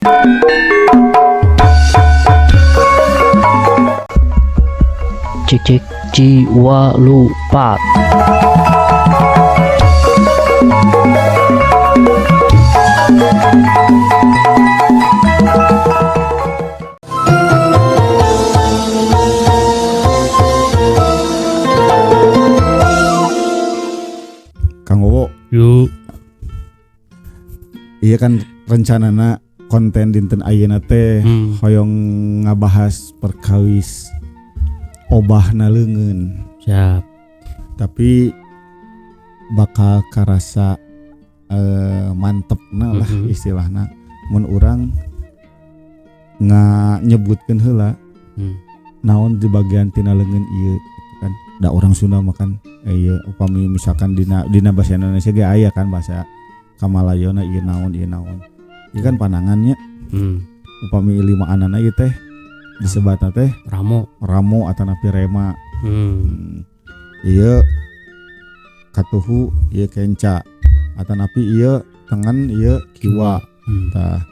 Cik cik jiwa lupa. Kang Wowo, Yuk. iya kan rencanana konten dinten ayeuna teh hoyong ngabahas perkawis obahna leungeun. Siap. Tapi bakal karasa mantepna lah istilahna mun urang nganyebutkeun heula naon di bagian tina leungeun ieu gitu kan. Da urang Sunda mah kan ieu upami misalkan dina bahasa Indonesia ge aya kan bahasa Kamalayona ieu naon ieu naon. Ieu kan panangannya. Upami limaanana ieu teh disebatna teh ramo, ramo atanapi rema. Ieu katuhu ieu kenca atanapi ieu tengen ieu kiwa. Tah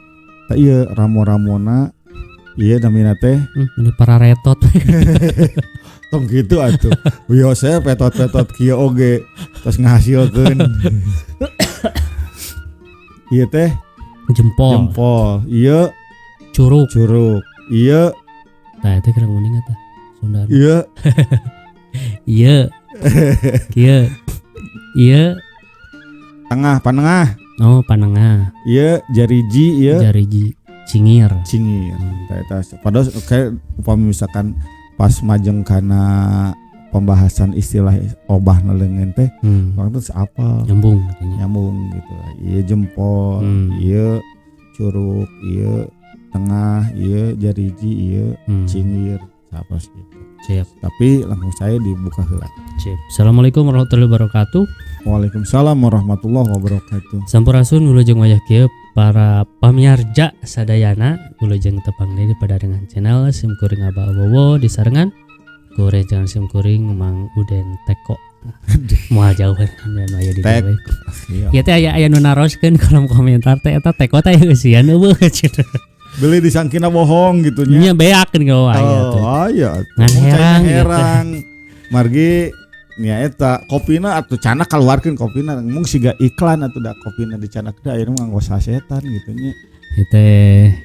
tah ieu ramo-ramona ieu namina teh ini para retot. Tong gitu atuh. Wios saya petot-petot kieu oge terus ngahasilkeun. Ieu teh jempol. Jempol. Ieu curug. Curug. Ieu tah eta keur nguning eta Sunda. Ieu. Ieu. Kieu. Ieu tengah panengah. Oh, panengah. Ieu jariji ieu. Jariji cingir. Cingir. Tah eta padahal kayak upami misalkan pas majeng kana pembahasan istilah obahna leungeun teh, orang tuh apa? Nyambung katanya. Nyambung gitu. Ieu jempol, ieu curug, ieu tengah, ieu jariji, ieu cingir, apa sih gitu. Siap. Tapi langsung saya dibuka heula. Siap. Assalamualaikum warahmatullahi wabarakatuh. Waalaikumsalam warahmatullahi wabarakatuh. Sampurasun wilujeng wayah kieu para pamiarja sadayana wilujeng tepang deui pada dengan channel sim kuring Abah Wowo disarengan kuring jangan sim kuring Mang Uden Teko. Moal jauh kan aya di dieu. Ieu teh aya nu naroskeun kolom komentar teh eta teko teh eusian eueuh cenah. Beli disangkina bohong gitu nya. Nya beak kan gawa aya tuh. Oh aya. Ngan herang herang. Margi nya eta kopina atuh cana kaluarkeun kopina mung siga iklan atuh da kopina dicanak da ayeuna mah nganggo sasetan gitu nya. Ieu teh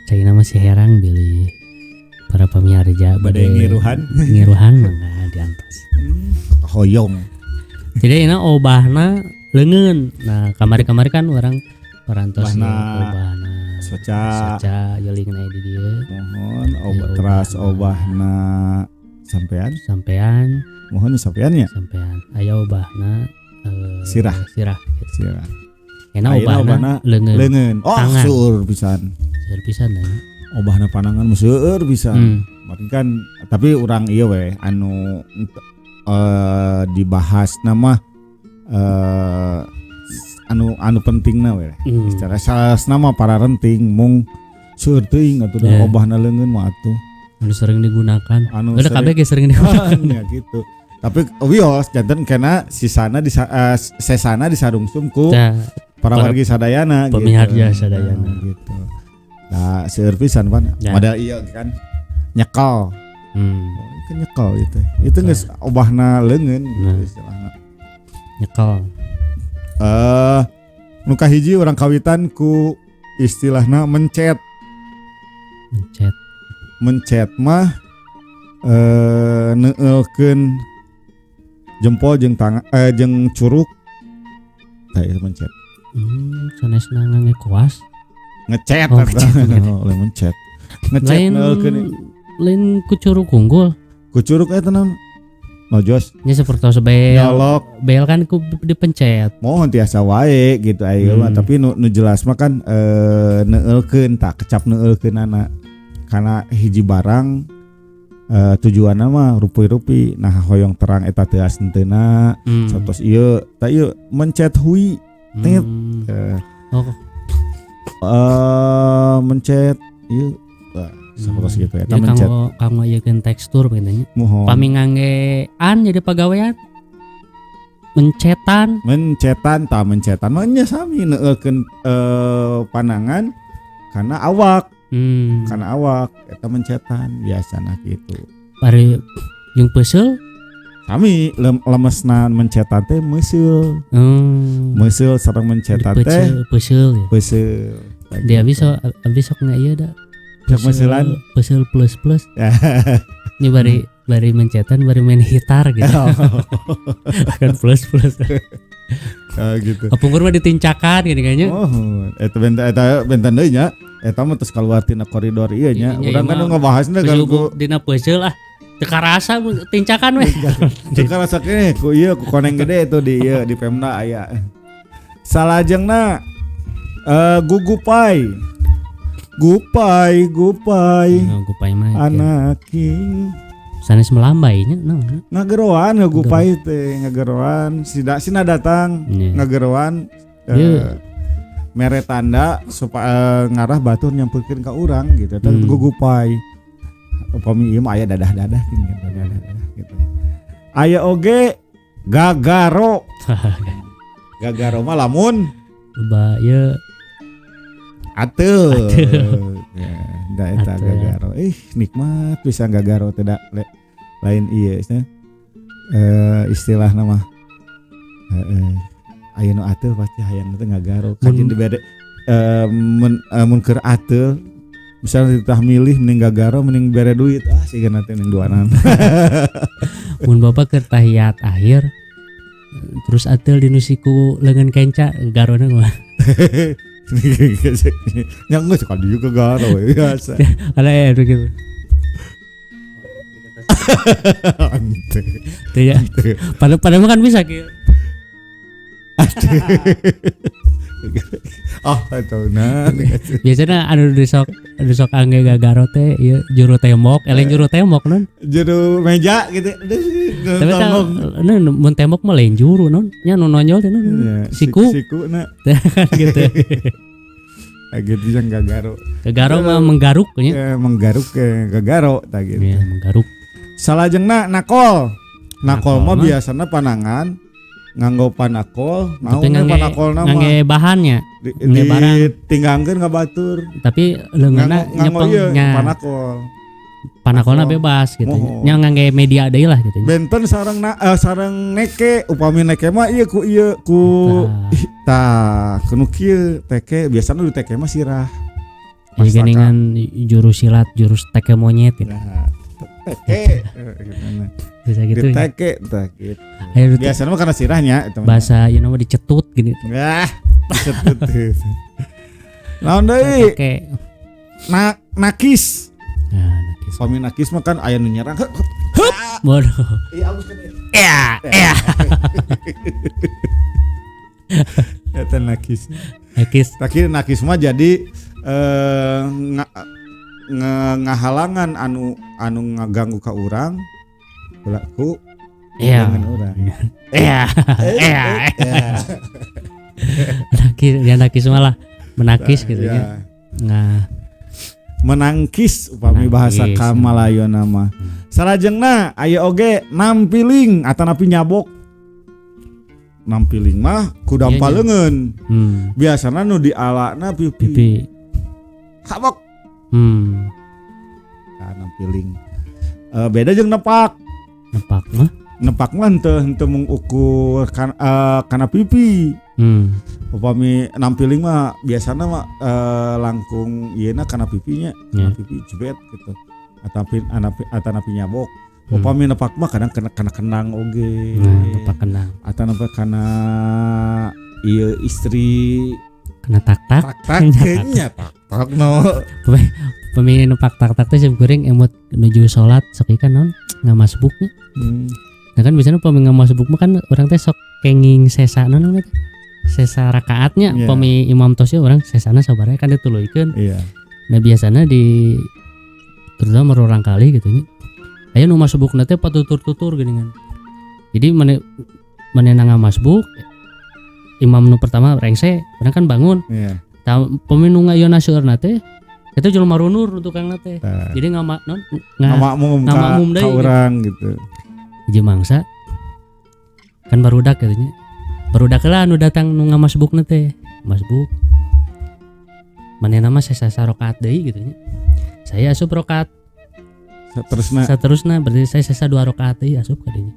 caina masih herang bilih para pamiarja bade ngiruhan. Ngiruhan mangga diantos. Hoyong. Jadi ini obahna leungeun. Nah, kamari-kamari kan urang parantos obahna soca. Soca yeulingna di dieu. Mohon obat teras obahna sampean. Sampean. Mohon sampean ya? Sampean. Aya obahna sirah. Sirah. Sirah. Enak obahna leungeun. Leungeun. Oh, seueur pisan. Seueur pisan nya. Obahna panangan mah seueur pisan. Berarti kan tapi urang ieu we anu dibahas nama anu pentingna we. Secara salasna mah para renting mung seueur teuing atuh da obahna leungeun mah atuh. Anu sering digunakan. Anu udah kabeh ge sering digunakan. Ya gitu. Tapi wios janten kena sisana di sesana disarungsum ku para wargi sadayana gitu. Pamiarja sadayana gitu. Nah, seueur pisan pan. Padahal ieu kan nyekel. Kan nyekel itu. Itu geus obahna leungeun gitu istilahna. Nyekel. Nu kahiji urang kawitan ku istilahna mencet. Mencet. Mencet mah neueulkeun jempol jeung tangan jeung curug. Tah ieu mencet. Sanesna ngangge kuas. Ngecet oh, oleh mencet. Ngecet neueulkeun lain ku curug unggul. Ku curug eta naon? Nojos. Nya sapertos bel. Nyolok. Bel kan ku dipencet. Mohon tiasa wae gitu aya mah tapi nu jelas mah kan neueulkeun tah kecap neueulkeunana. Karena hiji barang tujuanna mah rupi-rupi nah hoyong terang eta teuas henteuna satos ieu tah ieu mencet hui tit mencet ieu sapertos gitu eta mencet kanggo ieu tekstur kitu nya pami nganggean jadi pagawean mencetan mencetan tah mencetan mah nya sami neueulkeun panangan Karena awak. Karena awak eta mencetan biasana kitu. Bari jeung peuseul sami lemesna mencetan teh meuseul. Meuseul sareng mencetan teh peuseul ya. Peuseul. Dia bisa abdi sok nya ieu da. Peuselan peuseul plus plus. Ini bari mencetan bari main gitar gitu. Kan plus plus. Gitu. Kapungkur mah ditincakan gini kayaknya. Oh, eta benten deui nya. Eta mah terus keluar tina koridor ieu nya. Urang kan ngebahasna kan ku dina peuseul ah. Teu karasa tincakan we. Teu karasa keneh ku ieu ku koneng gede itu di ieu di Pemda aya. Salajengna gugupai. Gupai, gupai. Oh, gupai mah anak king. Sanes melambai nya naon? Ngageroan ngagupai teh, ngageroan sina datang, ngageroan mere tanda supaya ngarah batur nyamperkeun ka urang gitu. Eta gugupai. Upami ieu mah aya dadah-dadah gini, dadah-dadah gitu. Aya oge gagaro. Gagaro mah lamun ba ieu ateul. Ya, da eta gagaro. Ih, nikmat pisan gagaro teh da lain ieu nya. Istilahna mah heeh. Aya nu ateul pasti hayang teh ngagaro. Kajeun dibere mun keur ateul misalnya ditah milih mending gagaro mending bere duit ah sigana teh ning duanan. Mun bapak keur tahiyat akhir terus ateul dinu siku leungeun kenca garona mah. Yang geus ka dieu gagaro we biasa. Ala ya begitu. Teu ya. Padahal kan bisa kieu. Oh, atau nah. Biasanya anu disok angge gagaro teh ieu juru tembok, eleng juru tembok non. Juru meja gitu. Tapi tah mun tembok mah lain juru non. Nya nu nonjol teh non. Siku. Siku na. Kan gitu. Gitu yang gagaro. Gagaro mah menggaruk nya. Ya, menggaruk ke gagaro tah gitu. Ya, menggaruk. Salajengna nakol. Nakol mah biasana panangan nganggo panakol, naon panakolna mah ngangge bahannya, ditinggangkeun ka batur. Tapi leungeunna nyepeng nya panakol. Panakolna bebas gitu. Nya ngangge media deui lah gitu. Benten sareng sareng neke, upami neke mah ieu ku ieu ku tah kuno kieu teke biasana di teke mah sirah. Jadi geningan jurus silat, jurus teke monyet gitu. Nah, teke bisa gitu. Diteke tah gitu. Biasanya mah karena sirahnya itu. Bahasa ieu mah dicetut gini. Yah, dicetut. Naon deui? Nakis. Nah, nakis. Suami nakis mah kan aya nu nyerang. Hup. Bodoh. Iya, alus kan. Ya, ya. Eta nakis. Nakis. Tapi nakis mah jadi ngahalangan anu ngaganggu ka urang pelaku dengan urang. Iya. Iya. Nakis, ya nakis malah menakis gitu ya. Nah, menangkis upami bahasa Kamalayona mah. Salajengna aya oge nampiling atanapi nyabok. Nampiling mah kudampa leungeun. Biasana nu dialana pipi. Habok. Nah, nampiling. Beda jeung nepak. Nepak mah? Nepak mah henteu mung ukur kana pipi. Upami nampiling mah biasana mah langkung ieuna kana pipinya, kana pipi jebet gitu. Atanapi nyabok. Upami nepak mah kadang kana kenang oge. Nah, nepak kenang. Atanapi kana ieu istri kena tak-tak. Tak-tak tak-tak no. Pemi nepak tak-tak teh sim kuring emut nuju salat sok ikan non ngamasbuknya. Nah kan biasanya pemi ngamasbuk mah kan urang teh sok kenging sesa non teh. Sesa rakaatnya pemi imam tosnya urang sesana sabaraha kan dituluykeun. Iya. Nah biasanya di terutama orang kali gitu nya. Aya nu masbukna teh patutur-tutur geuningan. Jadi manehna ngamasbuk imam nu pertama rengse, urang kan bangun. Iya. Tah pemi nu ngayeuna seueurna teh eta jelema runur tukangna teh. Jadi ngamakmum ka urang gitu. Hiji mangsa kan barudak gitu nya. Barudak lah nu datang nu ngamasbukna teh. Masbuk. Manehna mah sesa sarokaat deui gitu nya. Saya asup rokaat Saterusna. Saterusna berarti saya sesa 2 rakaat deui asup ka dinya.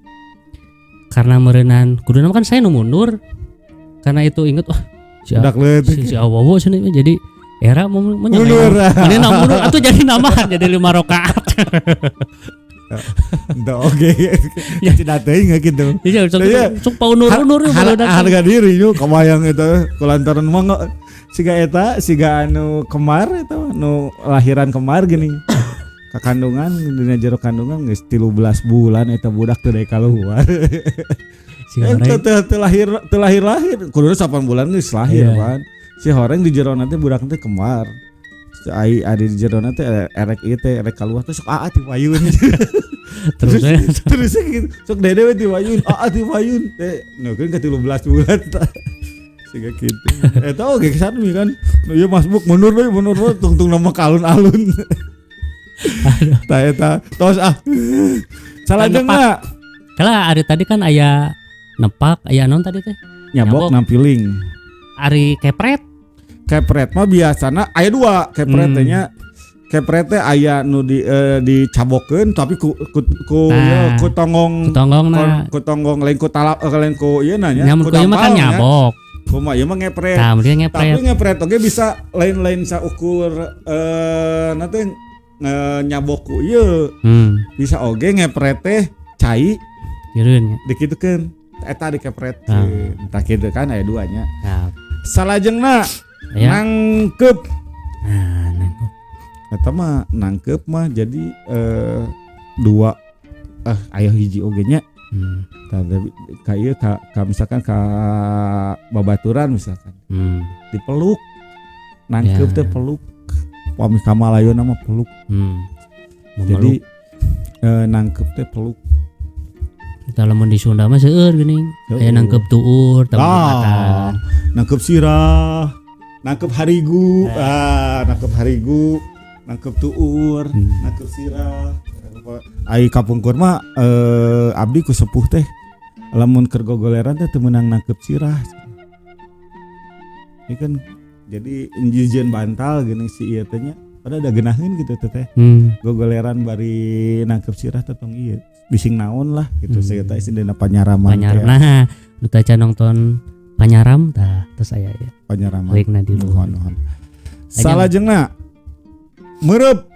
Karena meureunan kuduna kan saya nu mundur. Karena itu inget wah si Budak leutik. si Awowo cenah jadi era mau Mundur. Manehna mundur atuh jadi nambahan jadi 5 rakaat. Entah oke. Ya. Tidak teuing gitu. Iya, sok Iya. sok paunur-unur barudak. Harga diri yuk kebayang itu kulantaran mah siga eta siga anu kemar eta nu lahiran kemar gini. Ka kandungan dina jero kandungan geus 13 bulan eta budak teu daek kaluar. Si horeng. Teu lahir teu lahir-lahir kuduna 8 bulan geus lahir Iya. kan. Si horeng di jero nanti budak teh kemar. Si ai adi di jero nanti erek ieu teh erek kaluar teh sok aa ti payun. Terus terus gitu sok dede we ti payun aa ti payun teh nu kan ke 13 bulan tah. Siga kitu. Eta oge kesarmi kan. Nu ieu masbuk mundur we mundur we tungtung nama ka alun-alun. Tah eta tos ah. Salajengna Kala ari tadi kan aya nepak aya naon tadi teh? Nyabok nampiling. Ari kepret. Kepret mah biasana aya dua kepret teh nya. Kepret teh aya nu di dicabokeun tapi ku ku ku Nah, ieu, ku tonggong ku tonggongna. Ku tonggong lain ku talap lain ku ieu na nya. Nyamun Ku ku ieu mah kan dampal nya. nyabok. Kumaha ieu mah ngepret. Tah, mending ngepret. Tapi ngepret oge bisa lain-lain saukur nanti nyabok ku ieu. Bisa oge ngepret teh cai Kireun nya. Dikitukeun. Eta dikepretkeun. Tah kitu kan aya dua nya. Nah. Salajengna Ya. nangkep. Nah, nangkep. Eta mah nangkep mah jadi dua aya hiji oge nya. Tah ka ieu ka misalkan ka babaturan misalkan. Dipeluk. Nangkep teh peluk. Pami ka Malayuna mah peluk. Jadi nangkep teh peluk. Lamun di Sunda mah seueur geuning. Aya nangkep tuur, tambatan. Nangkep sirah, nangkep harigu, nangkep harigu, nangkep tuur, nangkep sirah. Ai kapungkur mah abdi ku sepuh teh lamun keur gogoleran teh teu meunang nangkep sirah. Ini kan jadi jijieun bantal geuning si ieu teh nya. Padahal da geunaheun gitu teh. Gogoleran bari nangkep sirah teh tong ieu. Bising naon lah gitu. Saya teh dina panyaraman. Panyaram. Nah, nu teh nonton panyaram tah terus aya ya. Panyaraman. Leukna di luhur. Nuhun. Salajengna meureub.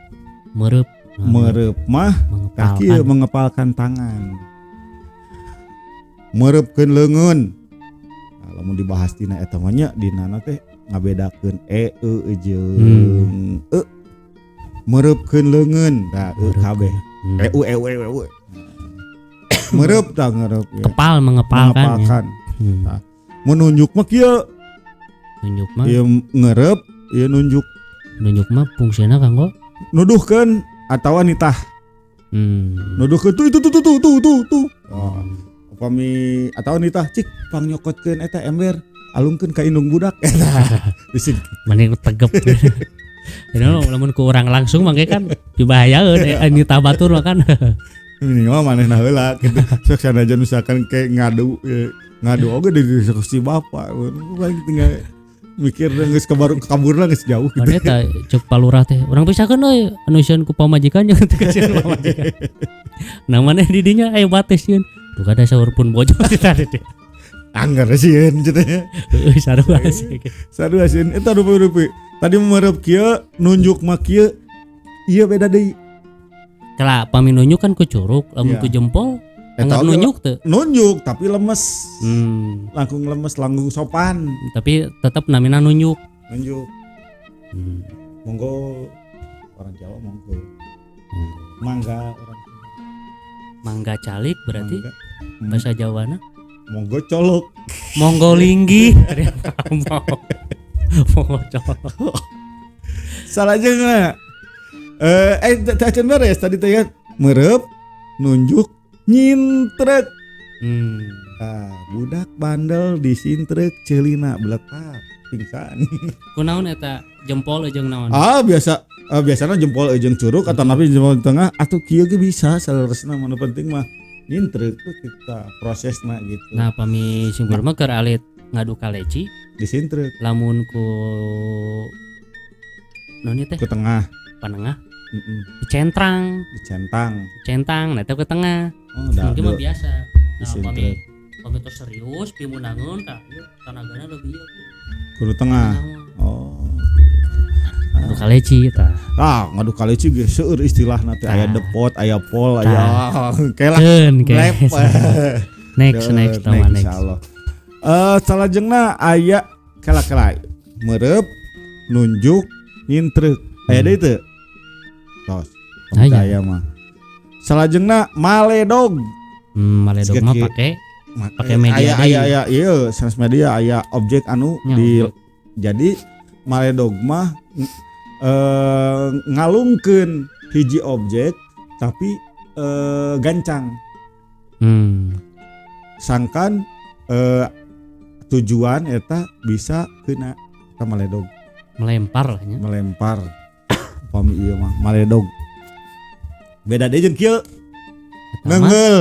Meureub. Meureub mah kaki mengepalkan tangan. Meureubkeun leungeun. Nah, lamun dibahas dina eta mah nya dina teh ngabedakeun e e jeung e. Meureubkeun leungeun tah e kabeh. E u e u e u. Meureub tah ngeureub ya. Kepal mengepalkan. Mengepalkan. Nah, menunjuk mah kieu. Nunjuk mah. Ieu ngeureub, ieu nunjuk. Nunjuk mah fungsina kanggo nuduhkeun atawa nitah. Nuduhkeun tuh itu tuh tuh tuh tuh tuh. Oh. Upami atawa nitah cik pangnyokotkeun eta ember alungkeun ka indung budak eta. Bising mending tegep. Jadi lamun ku urang langsung mangke kan dibahayaeun nitah batur mah kan. Minimal manehna heula kitu. Sok sanajan misalkan kayak ngadu ngadu oge di si bapak paling tinggal mikir geus kaburna geus jauh gitu. Mana eta cek palurah teh urang pisakeun euy anu sieun ku pamajikan jeung teu sieun pamajikan. Nah maneh di dinya aya bates sieun. Duh kada saur pun bojo ti tadi teh. Angger sieun cenah. Heueuh sarua sih. Sarua sieun eta rupi-rupi. Tadi meureub kieu nunjuk mah kieu ieu beda deui. Kala pami nunjuk kan ku curug lamun ku jempol anggap nunjuk teu. Nunjuk tapi lemes. Langkung lemes, langkung sopan. Tapi tetap namina nunjuk. Nunjuk. Monggo orang Jawa monggo. Mangga orang Sunda. Mangga calik berarti mangga. Bahasa Jawana monggo colok. Monggo linggih. Monggo colok. Salajengna teh beres tadi teh meureub nunjuk nyintrek. Nah, budak bandel disintrek ceulina beletak pingsan. Kunaon eta jempol jeung naon? Ah biasa biasana jempol jeung curug atau napi jempol di tengah atuh kieu ge bisa saleresna mah nu penting mah nyintrek tuh kita prosesna gitu. Nah pami sungguh mah keur alit ngadu kaleci disintrek. Lamun ku Naon ieu teh? Ke tengah. Panengah. Heeh. Dicentrang, Dicentang. Centang, nah eta ke tengah. Oh, da. Mungkin mah biasa. Nah, Disintret. Upami tos serius pimunangeun tah ieu tanagana lebih ieu. Kudu tengah. Oh. Ngadu kaleci tah. Ah, ngadu kaleci ge seueur istilahna teh, aya Tah. depot, aya pol, aya kayak lah. Keun ke. Lep. Next, next, tama next. Insyaallah. Salajengna aya kela-kela merep, nunjuk, nyintrek. Aya deui teu? Tos. Aya. Aya mah. Salajengna maledog. Maledog Siga mah kieu. pake Pake media aya deui. Aya aya ieu sanes media, aya objek anu Nya, di objek. Jadi maledog mah ngalungkeun hiji objek tapi gancang, sangkan tujuan eta bisa kena, eta maledog. Melempar lah nya. Melempar upami ieu mah maledog. Beda deui jeung kieu. Eta mah. Nenggel.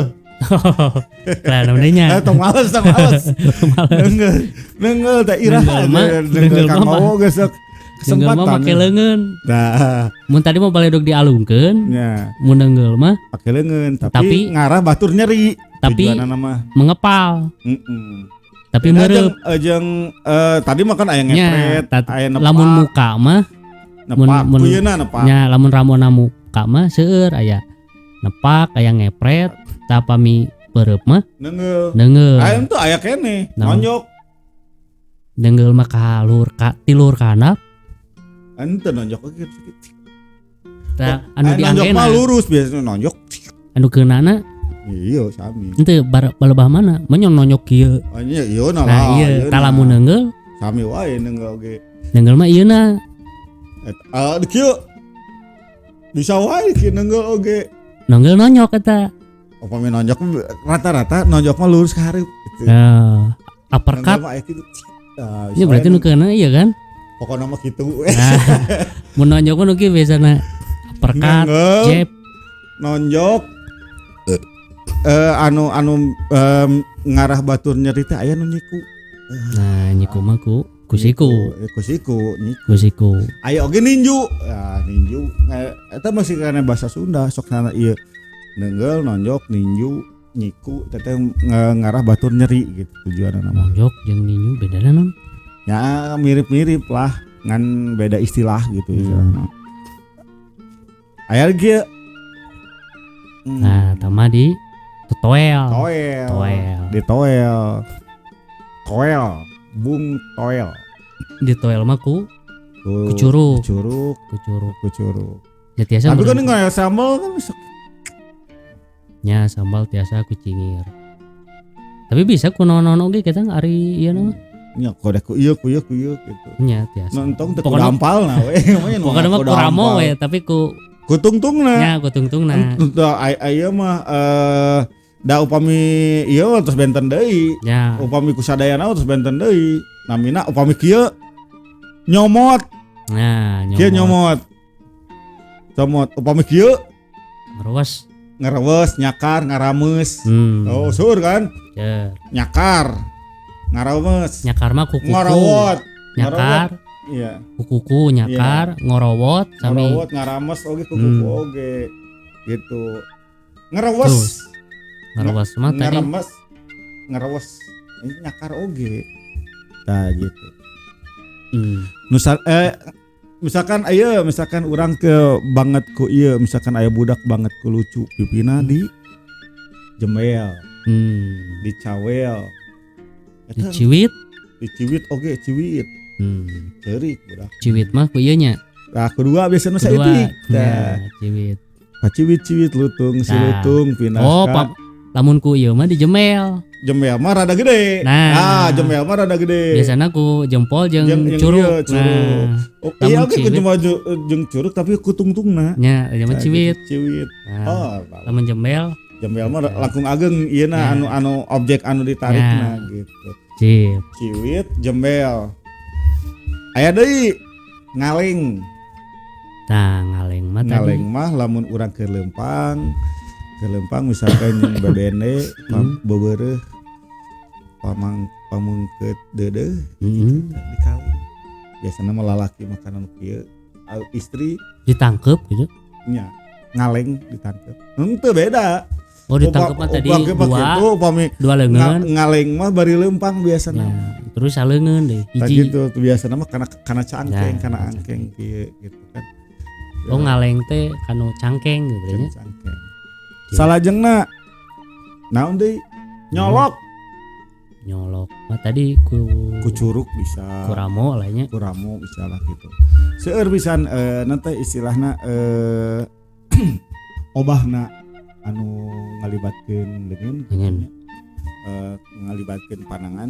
Lah, namanya. Eh, tong males, tong males. Males. Nenggel, nenggel teh iraha. Nenggel mah, nenggel nenggel Kang mah. Mawo geus sok Nenggel mah kesempatan. make leungeun. Nah, Mun tadi mah baledog dialungkeun, nya mun nenggel mah pake leungeun tapi, Tapi- ngarah batur nyeri. Tapi tujuanna mah. Mengepal, tapi Beda merep. jeung tadi mah kan aya Nya, ngepret, aya nepak, lamun muka mah nepak, mun- kuyeuna nepak. Nya, lamun ramona muka mah seueur aya nepak, aya ngepret, tapami perep mah Nenggel. nenggel. Aya tuh aya keneh, Naon? nonjok. Nenggel mah ka luhur, ka tilur ka handap. Ente nonjok oge gitu. Tah, anu Aya nonjok dianggena mah lurus biasanya nonjok. Anu keunana. Iya, sami. Henteu balebah mana? Menyon nonyok kieu. Oh, iya, iya nah Nah, lah, iya, iya tah lamun nah. nenggel, Sami wae nenggel oge. Nenggel mah ieu na. Et, kieu. Bisa wae kieu nenggel oge. Nenggel nonyok eta. Upami nonjok rata-rata nonjok mah lurus ka hareup gitu. Nah, uppercut. Nenggel mah aya kitu. Nah, Iya, berarti nu keuna iya kan? Pokoknya mah kitu. Nah, mun nonjok mah nu kieu biasana uppercut, Nenggel, jab. Nonjok anu anu ngarah batur nyeri teh aya nu nyiku. Nah, nyiku mah ku siku. Ku siku, nyiku. Ku siku. Aya oge ninju. Ya, ninju. Eta masih kana bahasa Sunda sok sana ieu. Nenggel, nonjok, ninju, nyiku teh teh ngarah batur nyeri gitu tujuanna mah. Nonjok jeung ninju bedana non? Ya mirip-mirip lah, ngan beda istilah gitu istilahna. Aya lagi. Nah, tama di toel. Toel. Toel. Di toel. Toel, bung toel. Di toel mah ku Ku curug. Curug, Ku curug. ku curug. Ya tiasa Tapi kan meureun. nggak sambal kan bisa. Nya sambal tiasa ku cingir. Tapi bisa ku naon-naon oge kita ari ieu mah. Nya kode ku ieu ku ieu ku ieu gitu. Nya tiasa. Nonton teu ku Pokokna- dampal nah we. Pokokna mah ku ramo we tapi ku Ku tungtungna. nya ku tungtungna. Teu aya mah da upami ieu mah terus benten deui. Nya. Upami ku sadayana terus benten deui. Namina upami kieu nyomot, Nah, kieu nyomot. Comot upami kieu Ngeruas. ngerewes, nyakar, ngarames. Hmm. Oh, sur kan? Cer. Nyakar. Ngarames. Nyakar mah ku kuku. Ngorowot. Nyakar, Iya. ku kuku nyakar, ngorowot sami. Ngorowot, ngarames oge ku kuku oge. Gitu. Ngerewes. Terus. Ngeruas mah tadi. Ngaremes. Ngerewes. Ini nyakar oge. Nah, gitu. Nusa, misalkan aya misalkan orang ke banget ku ieu, misalkan aya budak banget ku lucu pipina di jembel, dicawel. Eta Diciwit. Diciwit oge, ciwit. Ceurik budak. Ciwit mah ku ieu nya. Nah, kedua biasanya Kedua. saeutik. Ya, Tah, ciwit. paciwit-ciwit lutung si Nah. lutung pindah Oh, ka pap, lamun ku ieu mah dijemel. Jembel mah rada gede. Nah. Ah, jembel mah rada gede. Biasana ku jempol jeung Jeung curug. ieu, curug. Nah, Oh, iya lamun oge ku ciwit. jempol jeung curug tapi ku tungtungna. Nya, jelema Nah, ciwit. gitu, ciwit. Nah, Oh, lamun jembel jembel mah langkung ageng ieu na Nah. anu anu objek anu ditarikna gitu. Cip. Ciwit, jembel. Aya deui ngaleng. Nah, ngaleng mah tadi. Ngaleng mah lamun urang keur leumpang, keur leumpang misalkan jeung bebende, beubeureuh, pamang pamungkeut deudeuh dikali. Biasana mah lalaki makanan kieu. Istri Ditangkep gitu. Nya ngaleng ditangkep. Henteu, beda. Oh, ditangkep mah tadi Upami dua kitu, upami dua leungeun. Ngaleng mah bari leumpang biasana. Ya, terus saleungeun deh. Tah Hiji. gitu tuh biasana mah kana cangkeng, Ya, kana kana angkeng kieu gitu kan. Oh, ngaleng teh kanu cangkeng gitu Kana nya. cangkeng. Salajengna naon deui? Nyolok. Nyolok. Mah tadi ku Ku curuk bisa. Ku ramo lah nya. Ku ramo bisa lah gitu. Seueur pisan nanti istilahna obahna anu ngalibatkeun leungeun gitu Leungeun. nya. Ngalibatkeun panangan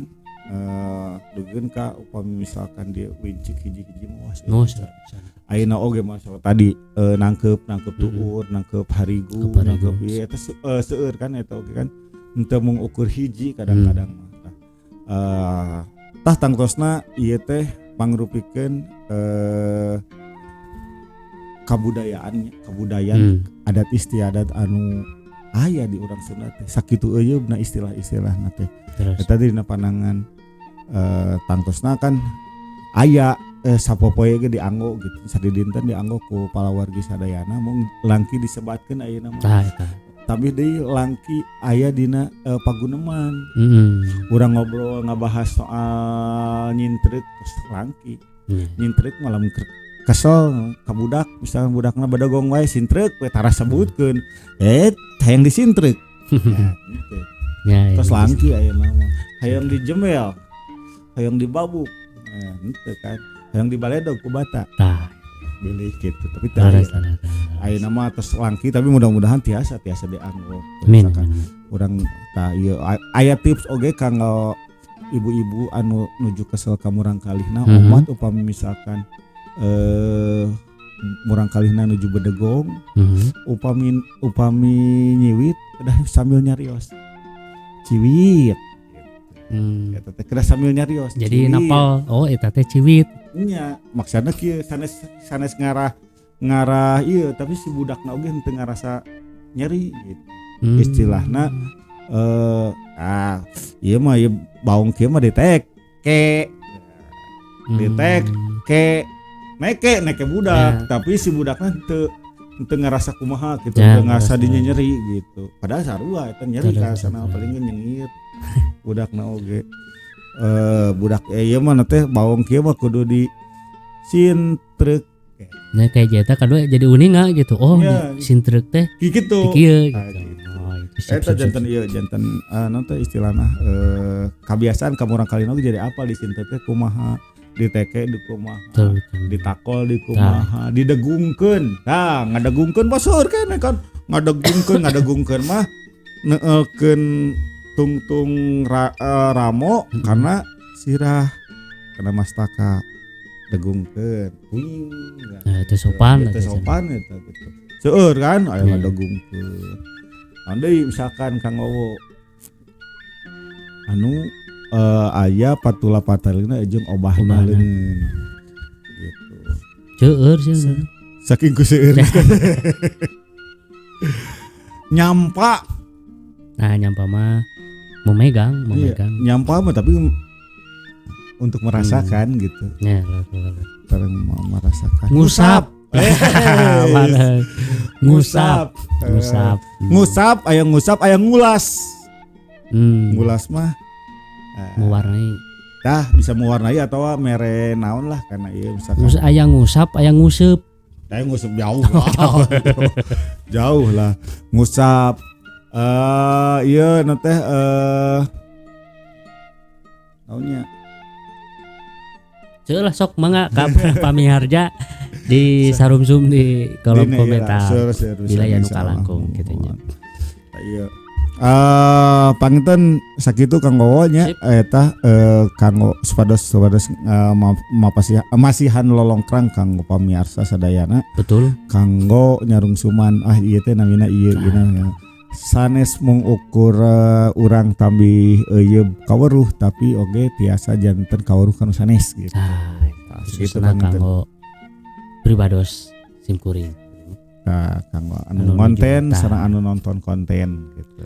dugeun ka upami misalkan dia wincik hiji-hiji mah, wah, seueur Oh, pisan. Ayeuna oge masalah tadi nangkep nangkep tuur, nangkep harigu, Nangkep harigu. Nangkep ieu eta seueur kan eta oge kan. Henteu mung ukur hiji kadang-kadang mah. Tah, tah tangtosna ieu teh pangrupikeun kabudayaan, kabudayaan adat istiadat anu aya di urang Sunda teh. Sakitu euyeubna istilah-istilahna teh. Terus. Eta dina panangan tangtosna kan aya sapopoe ge dianggo gitu. Sadidinten dianggo ku palawargi sadayana, mung langki disebatkeun ayeuna mah. Tah eta. Tapi deui langki aya dina paguneman. Urang ngobrol ngabahas soal nyintreuk terus langki. Nyintreuk malam kesel ka budak, misalnya budakna badagong wae, sintreuk we tara sebutkeun. Hayang disintreuk. Ya, gitu. Ya, Terus ya, langki ayeuna mah. Hayang dijemel, hayang dibabuk. Henteu kan. Hayang dibaledog ku bata. Tah. Bilih gitu, tapi teu aya. Leres, leres, leres. Ayeuna mah tos langki, tapi mudah-mudahan tiasa tiasa dianggo. Amin. Misalkan Amin. urang tah ieu aya tips oge kanggo ibu-ibu anu nuju kesel ka murangkalihna, omat upami misalkan murangkalihna nuju bedegong, upami upami nyiwit udah sambil nyarios, "Ciwit." Eta teh kedah sambil nyarios. Jadi "Ciwit." Napal, oh, eta teh ciwit. Nya, maksudna kieu, sanes sanes ngarah ngarah ieu, tapi si budakna oge henteu ngarasa nyeri gitu. Istilahna ieu mah ieu baong kieu mah ditek ke ditek ke neke neke budak, tapi si budakna henteu henteu ngerasa kumaha gitu, henteu ngerasa ngerasa. Dinya nyeri gitu, padahal sarua eta nyeri kasana, terus. Paling ge nyengir budakna oge. Budak ieu mah teh baong kieu mah kudu di sintreuk. Nah, kayak jeta kadua jadi uninga gitu. Oh, Ya. di sintreuk teh gitu. Di kieu Ah, gitu. gitu. Oh, itu siap, Eta siap, siap, janten ieu janten naon teh istilahna kabiasaan ka murangkalihna oge jadi apa di sintreuk teh kumaha, diteke di kumaha, Betul. ditakol di kumaha, didegungkeun. Tah, ngadegungkeun baseur keneh kan, ngadegungkeun. Ngadegungkeun mah neelkeun tungtung ramo karena sirah, karena mastaka degungkeun wing ya. Nah, itu sopan Itu lah, sopan eta gitu. Seueur kan aya ngadegungkeun. Andai misalkan Kang Wowo anu aya patula patalina jeung obahna Obahna. Leungeun gitu. Seueur sih. Saking ku seueur. Nyampa. Nah, nyampa mah memegang, Iya, memegang. nyampa mah tapi untuk merasakan gitu. Ya, lah, lah, lah. Bareng merasakan. Ngusap. Eh, Ngusap. Ngusap. Ngusap, aya ngusap, aya ngulas. Ngulas mah Mewarnai. Tah, bisa mewarnai atau mere naon lah karena iya misalkan. Aya ngusap, aya nguseup. Saya ngusap jauh lah. Jauh lah. Ngusap iya nanti naonnya? Ceulah lah sok mangga ka pamiharja di sarumsum di kolom Dina, iya, komentar. seur, seur, Bila bisa, ya nu insya kalangkung Allah. kitu nya. Iya. Panginten sakitu Kang Wowo nya. Sip. Eta kanggo supados supados masihan lolongkrang kanggo pamiarsa sadayana kanggo nyarungsuman, ah, ieu teh namina ieu ieu namina. Sanes mung ukur urang tambih euyeub kaweruh, tapi oge tiasa janten kaweruh kanu sanes gitu. Nah, Tah, sakitu khususna panginten. kanggo pribados simkuring. Tah, kanggo anu Anu konten nuju, tah. sareng anu nonton konten gitu.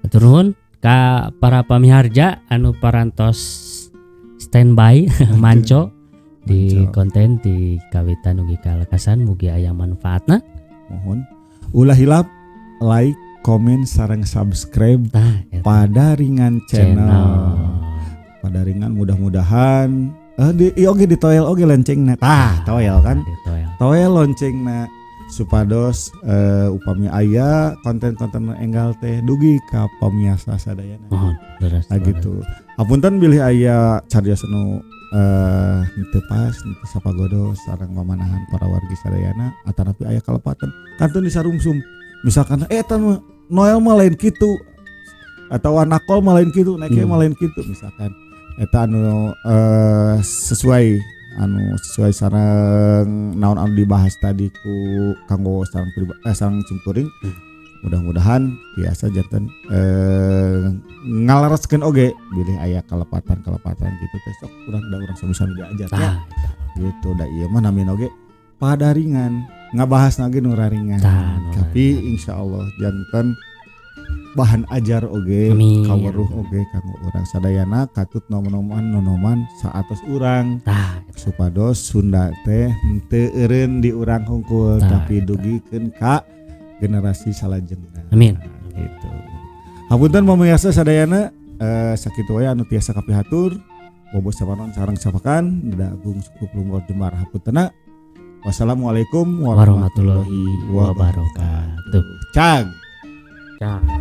Hatur nuhun ka para pamiharja anu parantos standby manco Di konten di kawitan ugi kalekasan mugi aya manfaatna. Mohon ulah hilap like, komen, sareng subscribe Tah, eta. Padaringan channel. Padaringan mudah-mudahan di ieu oge di toel oge loncengna. Tah, toel kan. Di toel. Toel loncengna supados upami aya konten-konten enggal teh dugi ka pamiarsa sadayana. Mohon leres. Nah gitu. Hapunten bilih aya carios anu henteu pas, henteu sapagodo sareng mamanahan para wargi sadayana atanapi aya kalepatan. Kantun disarungsum. Misalkan eta mah Noel mah lain kitu atau Nakol mah lain kitu, Neke mah lain kitu misalkan. Eta anu sesuai anu sesuai sareng naon anu dibahas tadi ku kanggo sareng sareng simkuring. Mudah-mudahan biasa janten ngalereskeun oge bilih aya kalepatan-kalepatan gitu teh sok urang da urang sami-sami diajar ya. Tah, eta. Gitu da ieu mah namina oge padaringan ngabahas lagi nu raringan. Tah, nu Tapi raringan. Insyaallah janten bahan ajar oge Amin. kaweruh oge kanggo urang sadayana katut nom-noman nonoman saatos urang Tah, eta. supados Sunda teh henteu eureun di urang hungkul Tah, tapi eta. dugikeun ka generasi salajengna. Amin. Gitu. Hapunten pamirsa sadayana sakitu wae anu tiasa kapihatur. Bobo sapanon sareng sapakan da agung suku lumbur jembar hapuntena. Wassalamualaikum warahmatullahi warahmatullahi wabarakatuh. Cag. Cag.